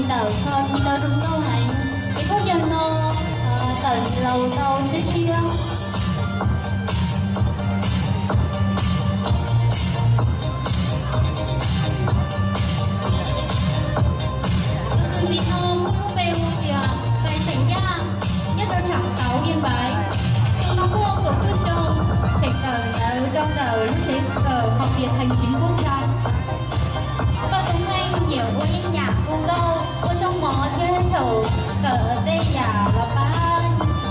tawm kho khi tau zoo nkauj heev, ces khaub ncaws no tawm laus tau tshiab tshiab. Tus ntxiv no muaj lub npe hu tias Pais xeem Yaj, nyob rau Tshav Tauv, Yias Npaiv. Tus no muaj kaum cuaj xyoo, tseem kawm ntawv rau ntawm lub tsev kawm Học viện Hành chính quốc gia. Koj tus kheej nyiam ua yeeb yam hu nkauj, ua zoo mov thiab thaum kawm tej yam los pab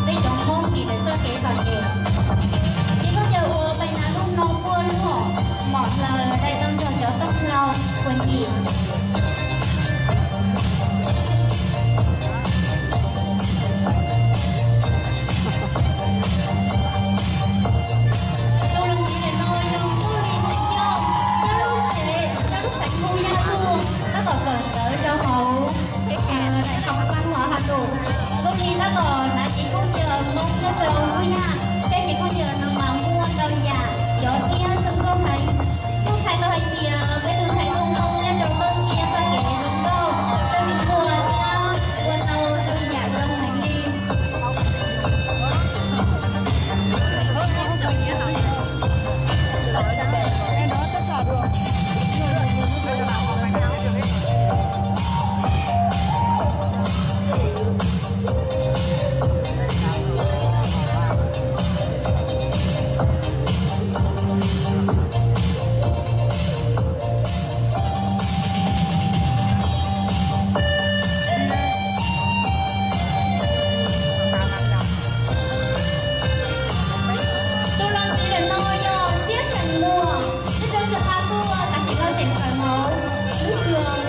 peb cov Hmoob dim ntawm txoj kev txom nyem. Ces khaub ncaws uas Pais Nas lub no muaj lub hom mom hlaws dai tau nrog cov tooj hlau ua ntsim. Tus los ntxiv ntawm no yog Nkauj Lis Xeem Nyoog, nyob lub tsev, nyob lub xeev Hub Yaj Luj, tab tom kawm ntawv rau hauv Đại học Văn hóa Hà Nội. Nkauj Lis tab tom hnav cev khaub ncaws Hmoob nyob rau Hub Yaj, thiab cev khaub ncaws no mas muaj ntau yam cov thiab zoo nkauj heev. Kuj txhais tau hais tias peb tus ntxhais Nkauj Hmoob nyob rau Nkauj Lis txoj kev zoo nkauj, txoj kev ua thiab ua tau ntau yam zoo heev li. Tus los ntxiv ntawm no yog Txiab Xeem Muas, nyob rau Xeem Las Tuaj, tam sim no tseem kawm hauv lub trường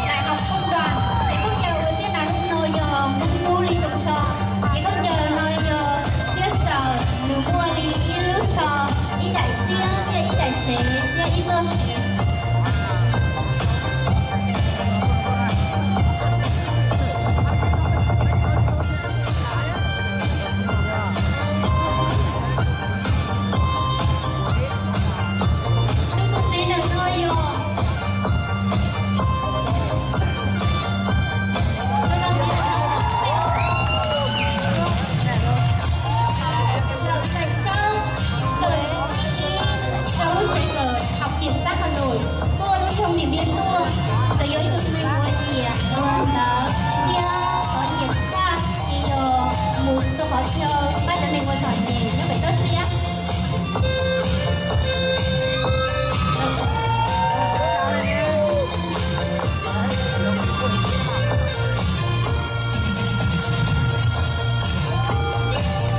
Đại học Công đoàn. Ces khaub ncaws uas Txiab hnav lub no yog Hmoob Hnub Li Roo So. Ces khaub ncaws no yog Txiab saum, nws muaj li ib lub so, ib daim txiab thiab ib daim sev thiab ib txoj siv. Tus ntxiv ntawm no yog Lawm Xeem Tsaub, kawm ib rau lub tsev kawm Học viện Xã Hà Nội, tuaj lub nroog Điện Biên tuaj. Nkawd yog ib tug neeg uas nyiam ua ntawv thiab qhov nyiam tshaj ces yog mus rau qhov chaw pab cov neeg uas txom nyem nyob pem toj siab.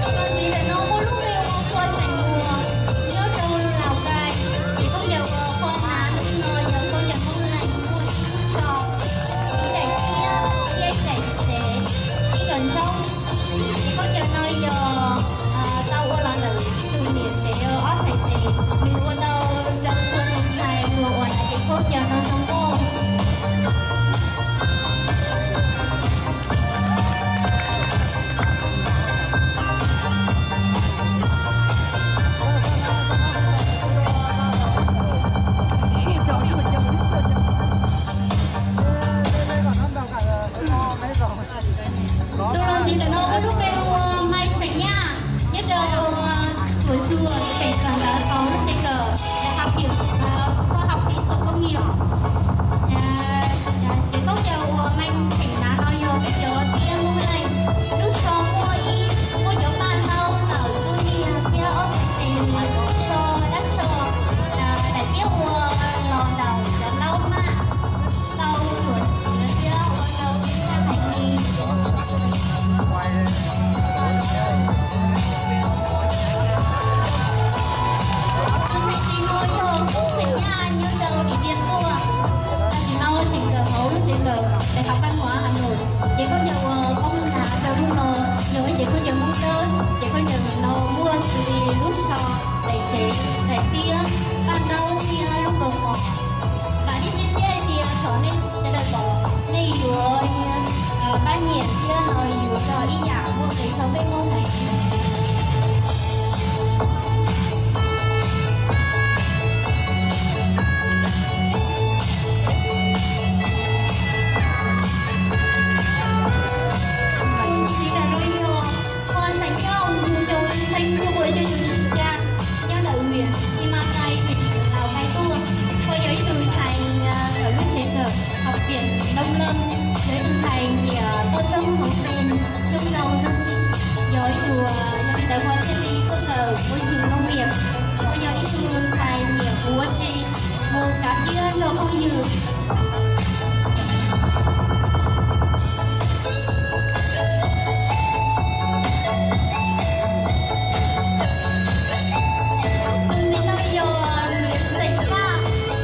Tus ntxiv ntawm no muaj lub npe hu ua Txua Xeem Muas, nyob rau Lào Cai, ces khaub ncaws uas Txua hnav no yog khaub ncaws Hmoob Leeg, muaj ib lub so, ib daim txiab thiab ib daim sev, ib nkawm ntshoob. Ces khaub ncaws no yog tau ua los ntawm ib tug niam tsev ob txhais tes, nws ua tau rau txhua tus ntxhais uas hnav ces khaub ncaws no zoo nkauj. Tus los ntxiv ntawm no muaj lub npe hu ua Mai Xeem Yaj, nyob rau Tuam Tsua, tseem kawm ntawv hauv lub tsev kawm Đại học Kỹ, Khoa học Kỹ thuật Công nghiệp. Ces khaub ncaws uas Mai Xeem hnav no yog peb cov txiab Hmoob Leeg, lub so muaj ib, muaj cov paj ntaub ntawm tub niag thiab ob txhais tes, so dab tso, daim tiab ua los ntawm cov ntaub maj, tau tuam txiv thiab ua tau tib neeg hais li. Tus ntxhais no yog Kub Xeem Yaj nyob rau Điện Biên tuaj, tam sim no tseem kawm hauv lub tsev kawm Đại học Văn hóa Hà Nội. Ces khaub ncaws uas Kub hnav rau lub no yog ib ce khaub ncaws Hmoob Dawb, ces khaub ncaws no muaj xws li lub so, daim sev, daim tiab, paj ntaub thiab lub kaus mom. Vam thiab cia siab hais tias thaum nej sawv daws pom nej yuav pab nyiam thiab no yuav yog ib yam muaj nqis rau peb Hmoob heev. Ua tug noo miam, kuj yog ib tug ntxhais nyiam ua si, mus kav tiab nrog phooj ywg. Tus ntxiv no yog Xeem Vaj,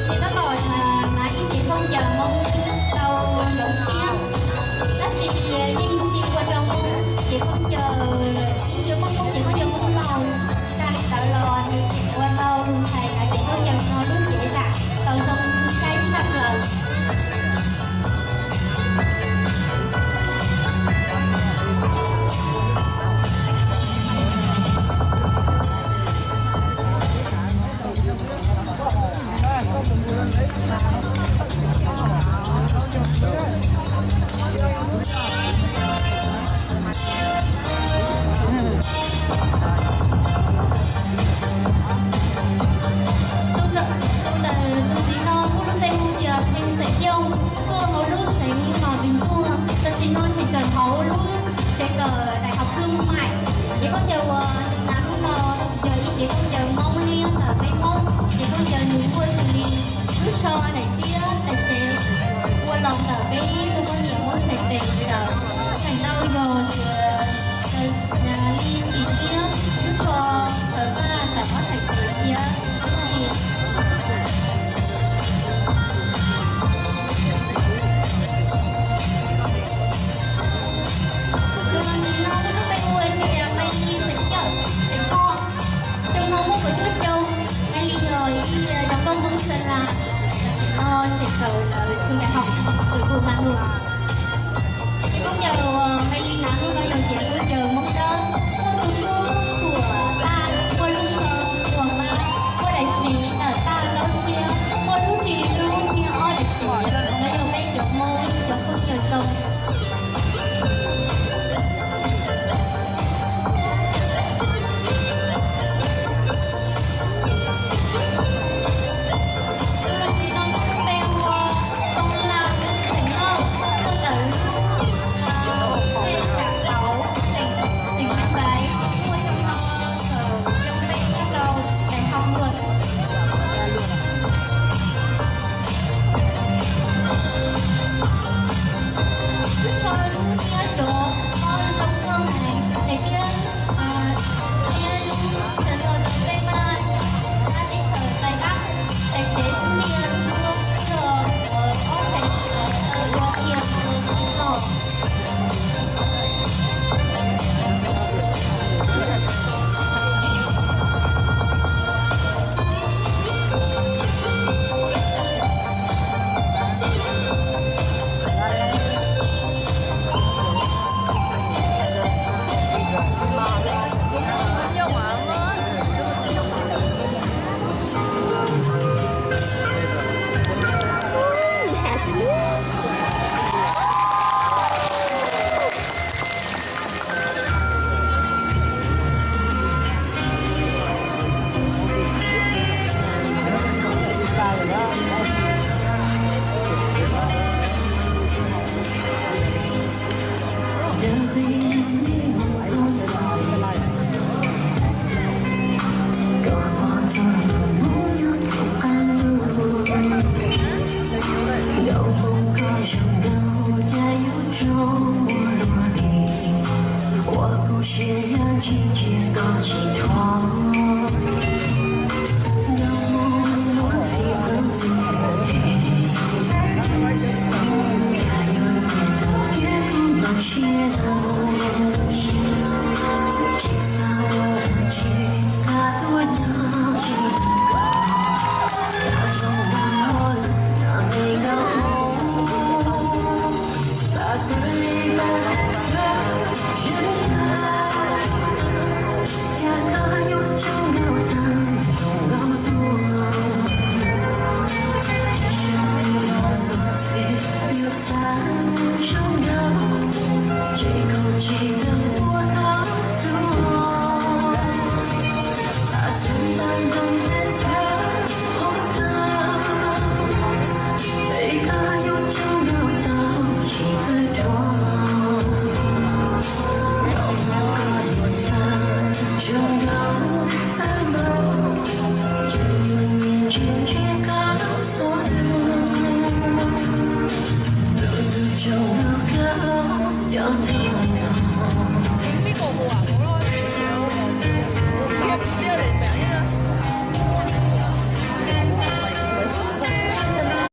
ces tab tom hnav ib cev khaub ncaws Hmoob tau hloov siab, tab sis ces yeej tsis ua rau Hmoob cev khaub ncaws, yeej tsis muaj Hmoob cev khaub ncaws Hmoob laug. Tsis tas li ntawd los nws tseem ua tau tus ntxhais hnav cev khaub ncaws no lub cev zam tau zoo saib tshaj plaws. Tus ntawm, tus ntawm, tus ntxiv no muaj lub npe hu tias Pheej Xeem Yooj, tuaj hauv lub xeev Mos Vim Thuj, tam sim no tseem kawm hauv lub tsev kawm Đại học Thương mại. Cev khaub ncaws uas nws hnav hnub no yog ib cev khaub ncaws Hmoob liab ntawm peb Hmoob. Cev khaub ncaws nws muaj xws li lub so daim tiab daim tsev ua los ntawm peb